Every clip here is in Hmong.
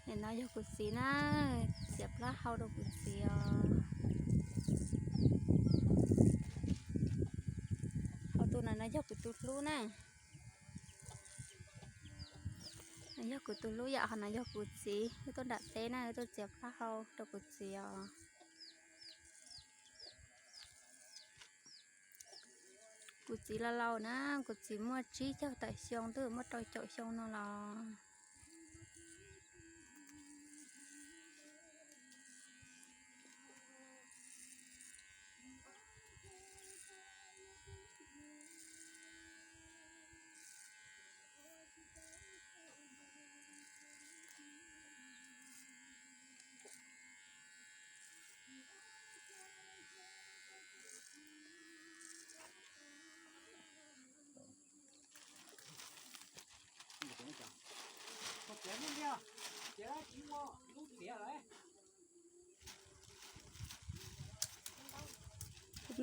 Nim no yog kuv txiv na, txiav plaub hau rau kuv txiv os. Hauv tus no no yog kuv tus hlub na. No yog kuv tus hlub yom, ho no yog kuv txiv, wb tuaj nram teb na, wb tuaj txiav plaub hau rau kuv txiv os. Kuv txiv laus laus na, kuv txiv muaj tsib caug tawm xyoo, twb muaj rau caum xyoo no los.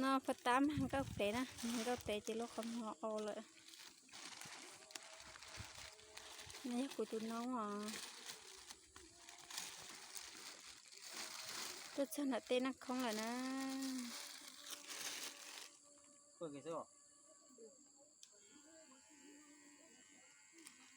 No pab tab mas nkauj pem na, nkauj pem ces lub qhov muag au lawm. No yog kuv tus noob os. Tuaj txog nram tej Naj Khoob lawm na.